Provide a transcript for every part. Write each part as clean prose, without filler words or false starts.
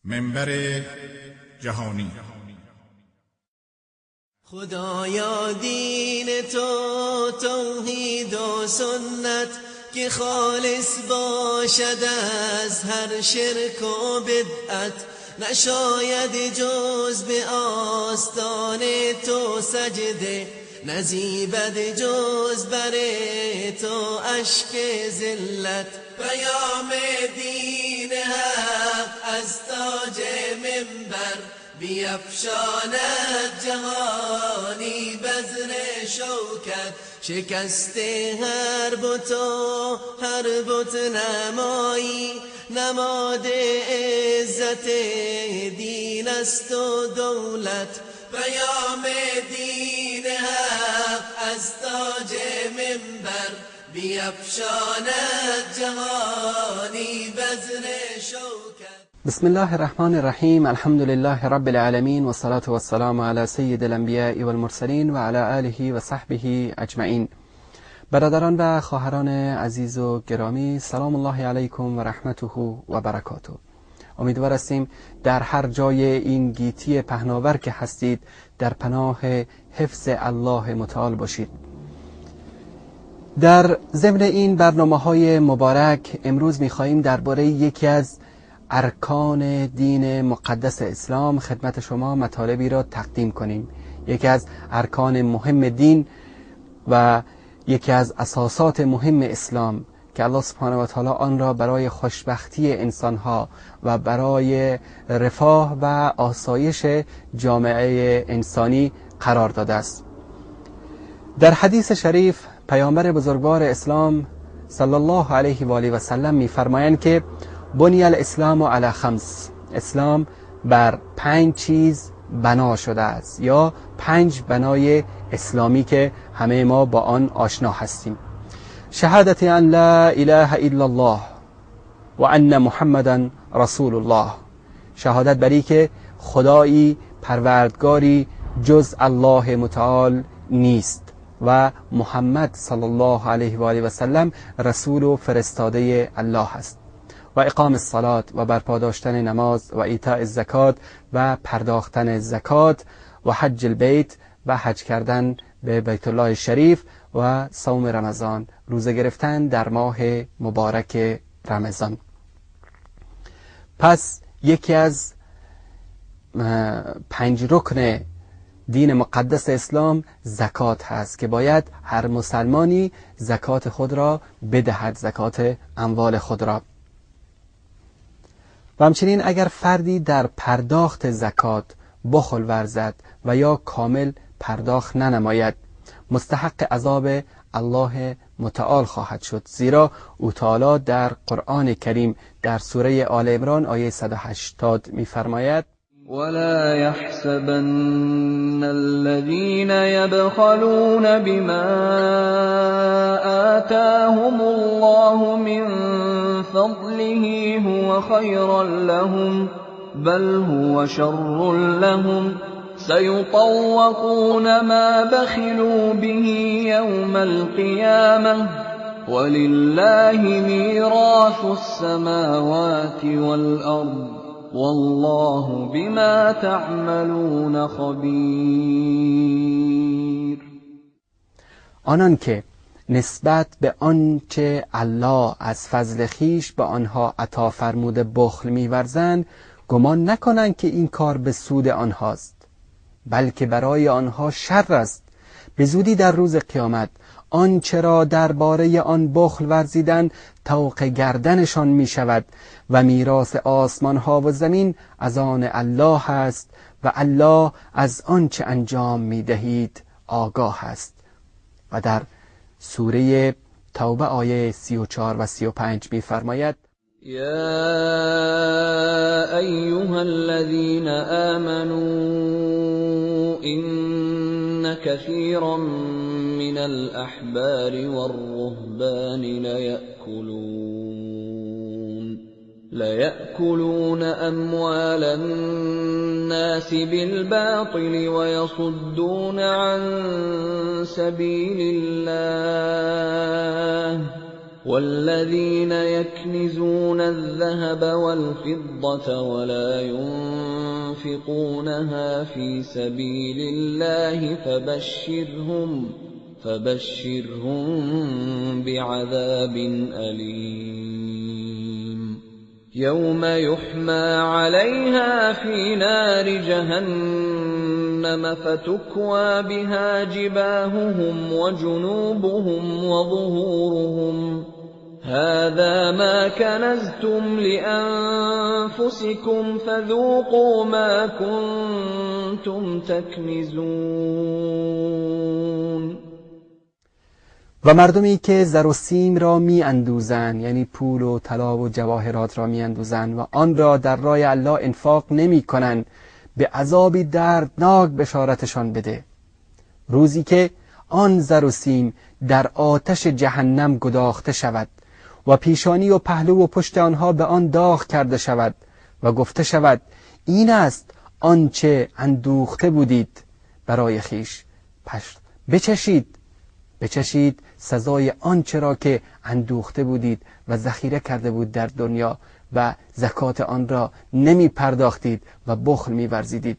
منبر جهانی. خدایا دین تو توحید و سنت که خالص باشد از هر شرک و بدعت، نشاید جز به آستان تو سجده، نزیبد جز بر تو اشک ذلت. پیام دین حق از تاج منبر، بیفشاند جهانی بذر شوکت. شکست هر بت و هر بت نمایی، نماد عزت دین است و دولت. پیام دین حق از تاج منبر، بیفشاند جهانی بذر شوکت. بسم الله الرحمن الرحیم. الحمد لله رب العالمین و الصلاة والسلام علی سید الانبیاء والمرسلین و علی آله و صحبه اجمعین. برادران و خواهران عزیز و گرامی، سلام الله علیکم و رحمته و برکاته. امیدوار هستیم در هر جای این گیتی پهناور که هستید در پناه حفظ الله متعال باشید. در ضمن این برنامه‌های مبارک امروز می‌خواهیم درباره یکی از ارکان دین مقدس اسلام خدمت شما مطالبی را تقدیم کنیم. یکی از ارکان مهم دین و یکی از اساسات مهم اسلام که الله سبحانه و تعالی آن را برای خوشبختی انسانها و برای رفاه و آسایش جامعه انسانی قرار داده است. در حدیث شریف پیامبر بزرگوار اسلام صلی الله علیه و آله و سلم می‌فرمایند که بنی الاسلام علی خمس، اسلام بر 5 چیز بنا شده است، یا 5 بنای اسلامی که همه ما با آن آشنا هستیم. شهادت ان لا اله الا الله و ان محمدا رسول الله، شهادت بر که خدایی پروردگاری جز الله متعال نیست و محمد صلی الله علیه و آله و سلم رسول و فرستاده الله است، و اقام الصلاة و برپا داشتن نماز، و ایتاء الزکات و پرداختن زکات، و حج البیت و حج کردن به بیت الله شریف، و صوم رمضان، روزه گرفتن در ماه مبارک رمضان. پس یکی از 5 رکن دین مقدس اسلام زکات هست که باید هر مسلمانی زکات خود را بدهد، زکات اموال خود را. و همچنین اگر فردی در پرداخت زکات بخل ورزد و یا کامل پرداخت ننماید، مستحق عذاب الله متعال خواهد شد، زیرا او تعالی در قرآن کریم در سوره آل عمران آیه 180 می‌فرماید: ولا يحسبن الذين يبخلون بما آتاهم الله من فضله هو خيرا لهم بل هو شر لهم سيطوقون ما بخلوا به يوم القيامة ولله ميراث السماوات والأرض والله بما تعملون خبیر. آنان که نسبت به آنچه الله از فضل خیش به آنها عطا فرموده بخل می‌ورزند، گمان نکنند که این کار به سود آنهاست، بلکه برای آنها شر است. به زودی در روز قیامت آنچه را درباره آن بخل ورزیدند طوق گردنشان می شود و میراث آسمان ها و زمین از آن الله است و الله از آنچه انجام می دهید آگاه است. و در سوره توبه آیه 34 و 35 می فرماید: یا ایها الذین آمنوا إن كثيرا من الأحبار والرهبان ليأكلون أموال الناس بالباطل ويصدون عن سبيل الله والذين يكنزون الذهب والفضة ولا ينفقونها في سبيل الله فبشرهم بعذاب أليم. يوم يحمى عليها في نار جهنم فتكوى بها جباههم وجنوبهم وظهورهم هذا ما كنزتم لأنفسكم فذوقوا ما كنتم تكنزون. و مردمی که زر و سیم را می اندوزند، یعنی پول و طلا و جواهرات را می اندوزند و آن را در راه الله انفاق نمی کنند، به عذابی دردناک بشارتشان بده. روزی که آن زر و سیم در آتش جهنم گداخته شود و پیشانی و پهلو و پشت آنها به آن داغ کرده شود و گفته شود این است آنچه اندوخته بودید برای خویش، پس بچشید سزای آنچه را که اندوخته بودید و ذخیره کرده بود در دنیا و زکات آن را نمی پرداختید و بخل می ورزیدید.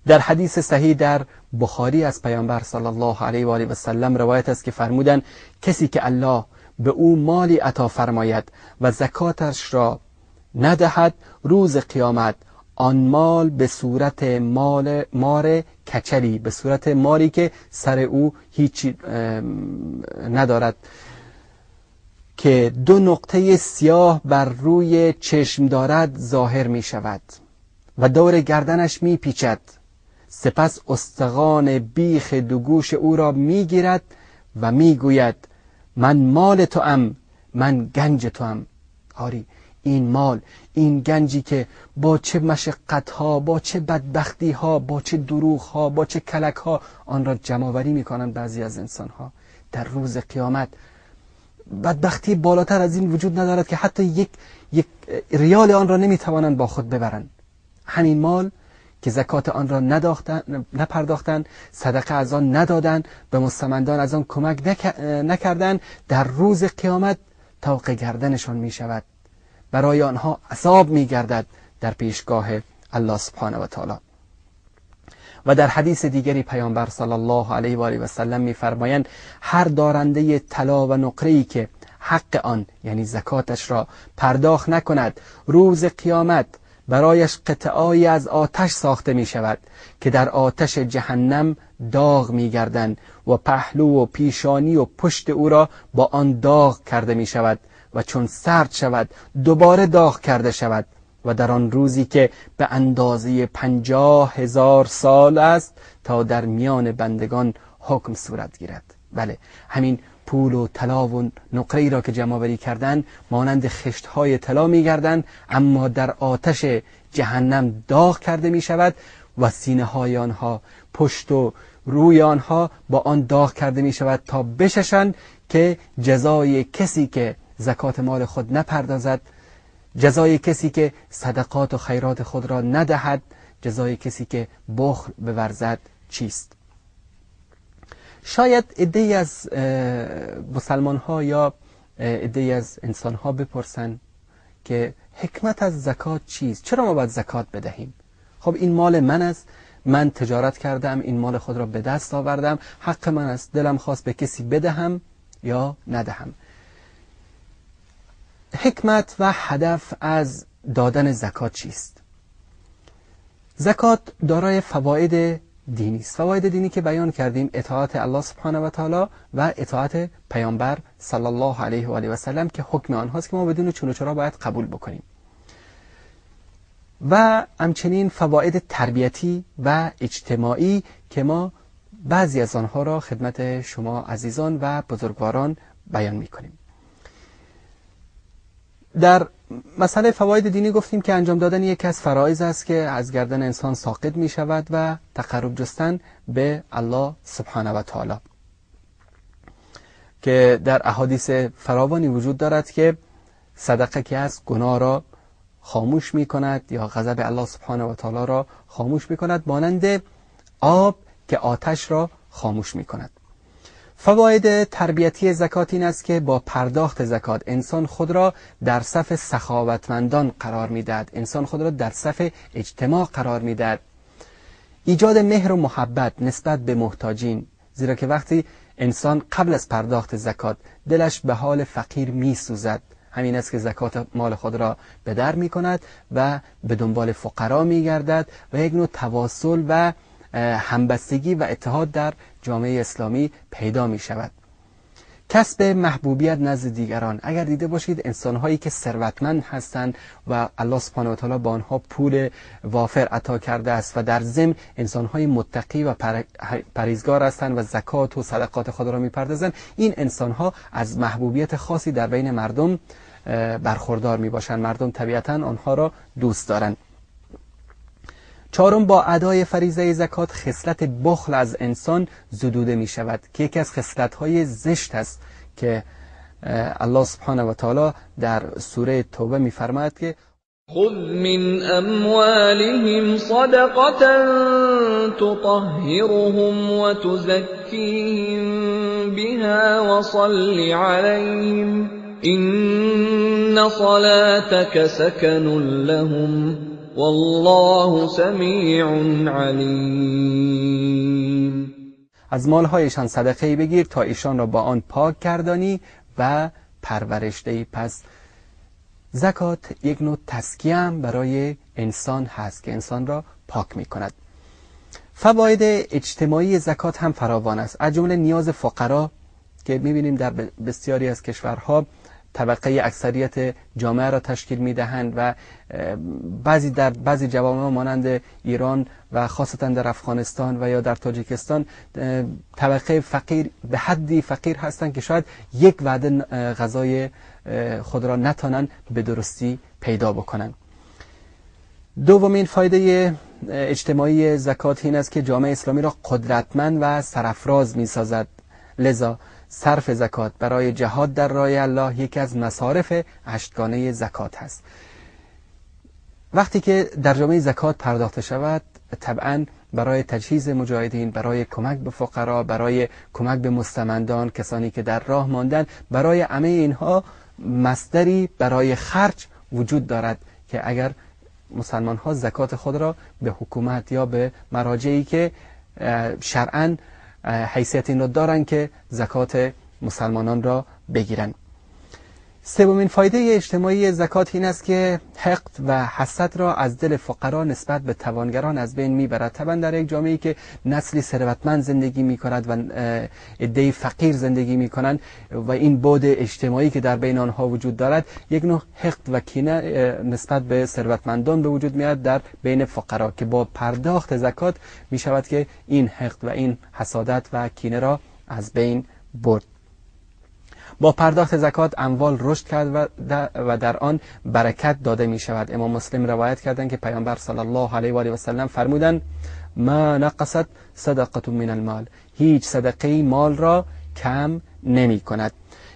در حدیث صحیح در بخاری از پیامبر صلی الله علیه و آله و سلم روایت است که فرمودند کسی که الله به او مالی عطا فرماید و زکاتش را ندهد، روز قیامت آن مال به صورت مار کچلی، به صورت ماری که سر او هیچی ندارد، که دو نقطه سیاه بر روی چشم دارد ظاهر می شود و دور گردنش می پیچد. سپس استخوان بیخ دو گوش او را می گیرد و می گوید من مال توام، من گنج توام. آری، این مال، این گنجی که با چه مشقت‌ها، با چه بدبختی‌ها، با چه دروغ‌ها، با چه کلک‌ها آن را جمع‌آوری می‌کنند بعضی از انسان‌ها، در روز قیامت بدبختی بالاتر از این وجود ندارد که حتی یک ریال آن را نمی‌توانند با خود ببرند. همین مال که زکات آن را نپرداختند، صدقه از آن ندادند، به مستمندان از آن کمک نکردند، در روز قیامت طوق گردنشان می‌شود، برای آنها عذاب می‌گردد در پیشگاه الله سبحانه و تعالی. و در حدیث دیگری پیامبر صلی الله علیه و آله و سلم می‌فرمایند هر دارنده طلا و نقره‌ای که حق آن یعنی زکاتش را پرداخت نکند، روز قیامت برایش قطعه‌ای از آتش ساخته می شود که در آتش جهنم داغ می گردند و پهلو و پیشانی و پشت او را با آن داغ کرده می شود و چون سرد شود دوباره داغ کرده شود و در آن روزی که به اندازه 50,000 سال است تا در میان بندگان حکم صورت گیرد. بله، همین پول و طلا و نقره ای را که جمع آوری کردند مانند خشت‌های طلا می‌گردند، اما در آتش جهنم داغ کرده می‌شود و سینه های آنها، پشت و روی آنها با آن داغ کرده می‌شود تا بششند که جزای کسی که زکات مال خود نپردازد، جزای کسی که صدقات و خیرات خود را ندهد، جزای کسی که بخل بورزد چیست. شاید عده‌ای از مسلمان ها یا عده‌ای از انسان ها بپرسن که حکمت از زکات چیست؟ چرا ما باید زکات بدهیم؟ خب این مال من است، من تجارت کردم، این مال خود را به دست آوردم، حق من است، دلم خواست به کسی بدهم یا ندهم. حکمت و هدف از دادن زکات چیست؟ زکات دارای فواید دینی است. فواید دینی که بیان کردیم، اطاعت الله سبحانه و تعالی و اطاعت پیامبر صلی الله علیه و آله و سلم که حکم آنهاست که ما بدون چون و چرا باید قبول بکنیم، و همچنین فواید تربیتی و اجتماعی که ما بعضی از آنها را خدمت شما عزیزان و بزرگواران بیان میکنیم. در مسئله فواید دینی گفتیم که انجام دادن یکی از فرایض است که از گردن انسان ساقط می شود و تقرب جستن به الله سبحانه و تعالی، که در احادیث فراوانی وجود دارد که صدقه که از گناه را خاموش می کند یا غضب الله سبحانه و تعالی را خاموش می کند، مانند آب که آتش را خاموش می کند. فواید تربیتی زکات این است که با پرداخت زکات انسان خود را در صف سخاوتمندان قرار می‌دهد، انسان خود را در صف اجتماع قرار می‌دهد. ایجاد مهر و محبت نسبت به محتاجین، زیرا که وقتی انسان قبل از پرداخت زکات دلش به حال فقیر می‌سوزد، همین است که زکات مال خود را به در می‌کند و به دنبال فقرا می‌گردد و یک نوع تواصل و همبستگی و اتحاد در جامعه اسلامی پیدا می شود. کسب محبوبیت نزد دیگران. اگر دیده باشید انسانهایی که ثروتمند هستند و الله سبحانه و تعالی با آنها پول وافر عطا کرده است و در ضمن انسانهای متقی و پرهیزگار هستند و زکات و صدقات خود را میپردازند، این انسانها از محبوبیت خاصی در بین مردم برخوردار می باشند. مردم طبیعتا آنها را دوست دارند. چهارم، با ادای فریضه زکات خصلت بخل از انسان زدوده می شود که یکی از خصلت‌های زشت است که الله سبحانه و تعالی در سوره توبه می فرماید که خذ من اموالهم صدقة تطهرهم وتزکیهم بها وصل علیهم ان صلاتك سکن لهم والله سمیع علیم. از مالهایشان صدقه بگیر تا ایشان را با آن پاک گردانی و پرورش دهی. پس زکات یک نوع تزکیه هم برای انسان هست که انسان را پاک می کند. فواید اجتماعی زکات هم فراوان است، از جمله نیاز فقرا که می بینیم در بسیاری از کشورها طبقه اکثریت جامعه را تشکیل میدهند و بعضی در بعضی جوامع مانند ایران و خاصتا در افغانستان و یا در تاجیکستان طبقه فقیر به حدی فقیر هستند که شاید یک وعده غذای خود را نتانند به درستی پیدا بکنند. دومین فایده اجتماعی زکات این است که جامعه اسلامی را قدرتمند و سرافراز میسازد. لذا صرف زکات برای جهاد در راه الله یکی از مصارف هشتگانه زکات هست. وقتی که در جامعه زکات پرداخته شود، طبعا برای تجهیز مجاهدین، برای کمک به فقرا، برای کمک به مستمندان، کسانی که در راه ماندن، برای همه اینها مصدری برای خرج وجود دارد که اگر مسلمان ها زکات خود را به حکومت یا به مراجعی که شرعاً حیثیت این را دارن که زکات مسلمانان را بگیرن. سومین فایده اجتماعی زکات این است که حقد و حسد را از دل فقرا نسبت به توانگران از بین میبرد. طبعا در یک جامعه‌ای که نسلی ثروتمند زندگی میکند و عده‌ای فقیر زندگی میکنند و این بعد اجتماعی که در بین آنها وجود دارد، یک نوع حقد و کینه نسبت به ثروتمندان به وجود میاد در بین فقرا که با پرداخت زکات میشود که این حقد و این حسادت و کینه را از بین برد. با پرداخت زکات اموال رشد کرد و در آن برکت داده می شود. امام مسلم روایت کردند که پیامبر صلی الله علیه و آله و سلم فرمودند ما نقصت صدقه من المال، هیچ صدقه مال را کم نمی کند.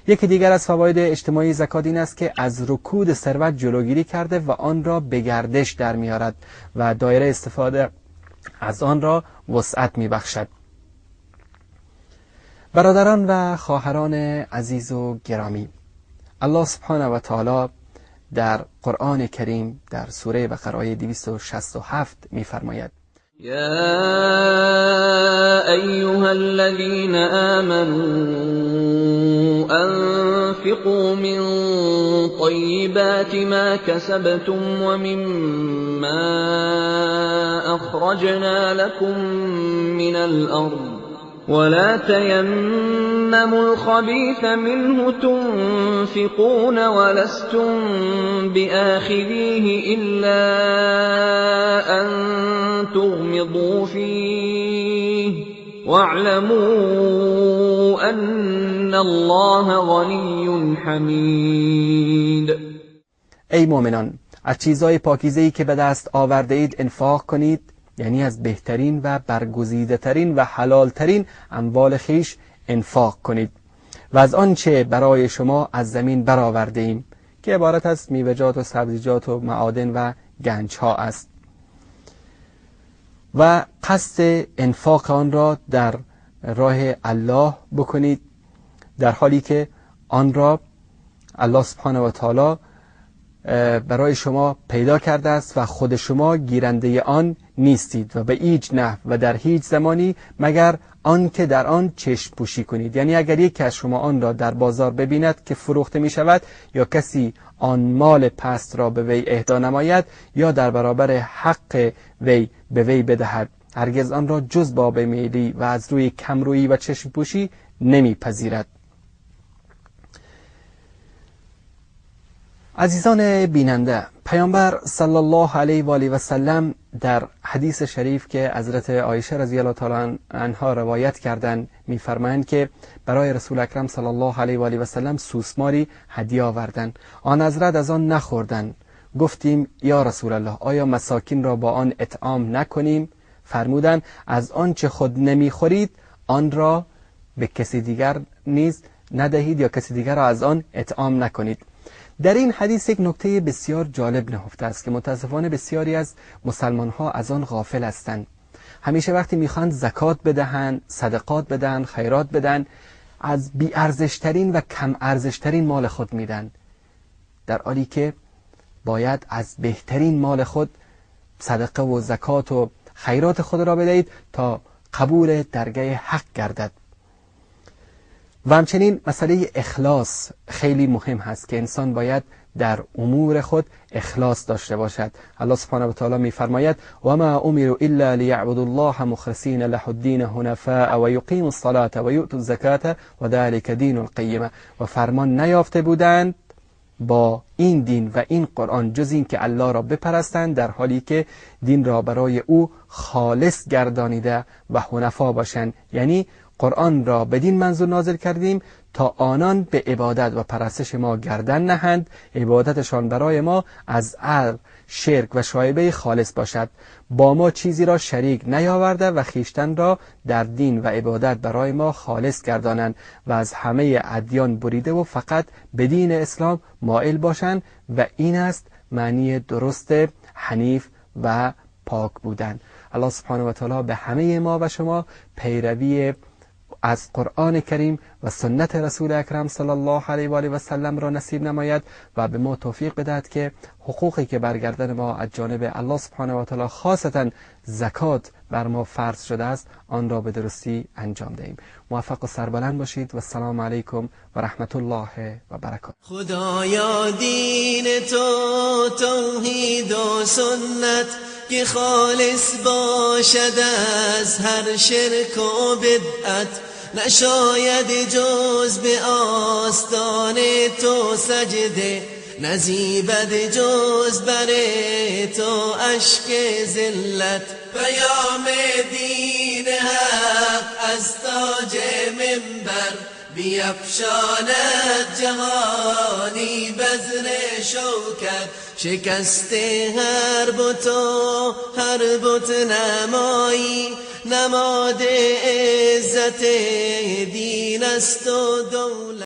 یکی دیگر از فواید اجتماعی زکات این است که از رکود ثروت جلوگیری کرده و آن را به گردش در میارد و دایره استفاده از آن را وسعت می بخشد. برادران و خواهران عزیز و گرامی، الله سبحانه و تعالی در قرآن کریم در سوره بقره آیه 267 می‌فرماید: یا ایها الذین آمنوا انفقوا من طیبات ما کسبتم ومما اخرجنا لكم من الارض ولا تيمموا الخبيث منه تنفقون ولستم بآخذيه إلا أن تغمضوا فيه واعلموا أن الله غني حمید. ای مؤمنان، از چیزهای پاکیزه‌ای که به دست آورده اید انفاق کنید، یعنی از بهترین و برگزیده ترین و حلال ترین اموال خیش انفاق کنید و از آنچه برای شما از زمین برآورده ایم که عبارت از میوه‌جات و سبزیجات و معادن و گنج ها است، و قصد انفاق آن را در راه الله بکنید، در حالی که آن را الله سبحانه و تعالی برای شما پیدا کرده است و خود شما گیرنده آن نیستید و به هیچ نحو و در هیچ زمانی مگر آن که در آن چشم پوشی کنید. یعنی اگر یکی از شما آن را در بازار ببیند که فروخته می شود یا کسی آن مال پست را به وی اهدا نماید یا در برابر حق وی به وی بدهد، هرگز آن را جز با بیمیلی و از روی کمرویی و چشم پوشی نمیپذیرد. عزیزان بیننده، پیامبر صلی الله علیه و آله و سلم در حدیث شریف که حضرت عایشه رضی الله تعالی عنها روایت کردند می‌فرمایند که برای رسول اکرم صلی الله علیه و آله و سلم سوسماری هدیه آوردند، آن حضرت از آن نخوردند. گفتیم یا رسول الله، آیا مساکین را با آن اطعام نکنیم؟ فرمودند از آن چه خود نمیخورید آن را به کسی دیگر نیز ندهید یا کسی دیگر را از آن اطعام نکنید. در این حدیث یک نکته بسیار جالب نهفته است که متاسفانه بسیاری از مسلمان ها از آن غافل هستند. همیشه وقتی میخوان زکات بدهند، صدقات بدهند، خیرات بدن، از بی ارزشترین و کم ارزشترین مال خود میدن، در حالی که باید از بهترین مال خود صدقه و زکات و خیرات خود را بدهید تا قبول درگاه حق گردد. و همچنین مسئله اخلاص خیلی مهم هست که انسان باید در امور خود اخلاص داشته باشد. الله سبحانه و تعالی می‌فرماید و ما امروا الا لیعبدوا الله مخلصین له الدین حنفاء و یقیموا الصلاة و یؤتوا الزکاة و ذلک دین القیمه. و فرمان نیافته بودند با این دین و این قرآن جز این که الله را بپرستند، در حالی که دین را برای او خالص گردانیده و حنفا باشند. یعنی قرآن را بدین منظور نازل کردیم تا آنان به عبادت و پرستش ما گردن نهند، عبادتشان برای ما از عقل، شرک و شایبه خالص باشد، با ما چیزی را شریک نیاورده و خویشتن را در دین و عبادت برای ما خالص گردانند و از همه ادیان بریده و فقط به دین اسلام مائل باشند. و این است معنی درست حنیف و پاک بودن. الله سبحانه و تعالی به همه ما و شما پیروی از قرآن کریم و سنت رسول اکرم صلی الله علیه و آله و سلم را نصیب نماید و به ما توفیق بدهد که حقوقی که برگردن ما از جانب الله سبحانه و تعالی خاصتا زکات بر ما فرض شده است آن را به درستی انجام دهیم. موفق و سربلند باشید و السلام علیکم و رحمت الله و برکاته. خدایا دین تو توحید و سنت که خالص باشد از هر شرک و بدعت، نشاید جز به آستان تو سجده، نزیبد جز بر تو اشک ذلت. پیام دین حق از تاج منبر بیفشاند جهانی بذر شوکت. شکست هر بت و هر بت نمایی، نماد عزت دین است و دولت.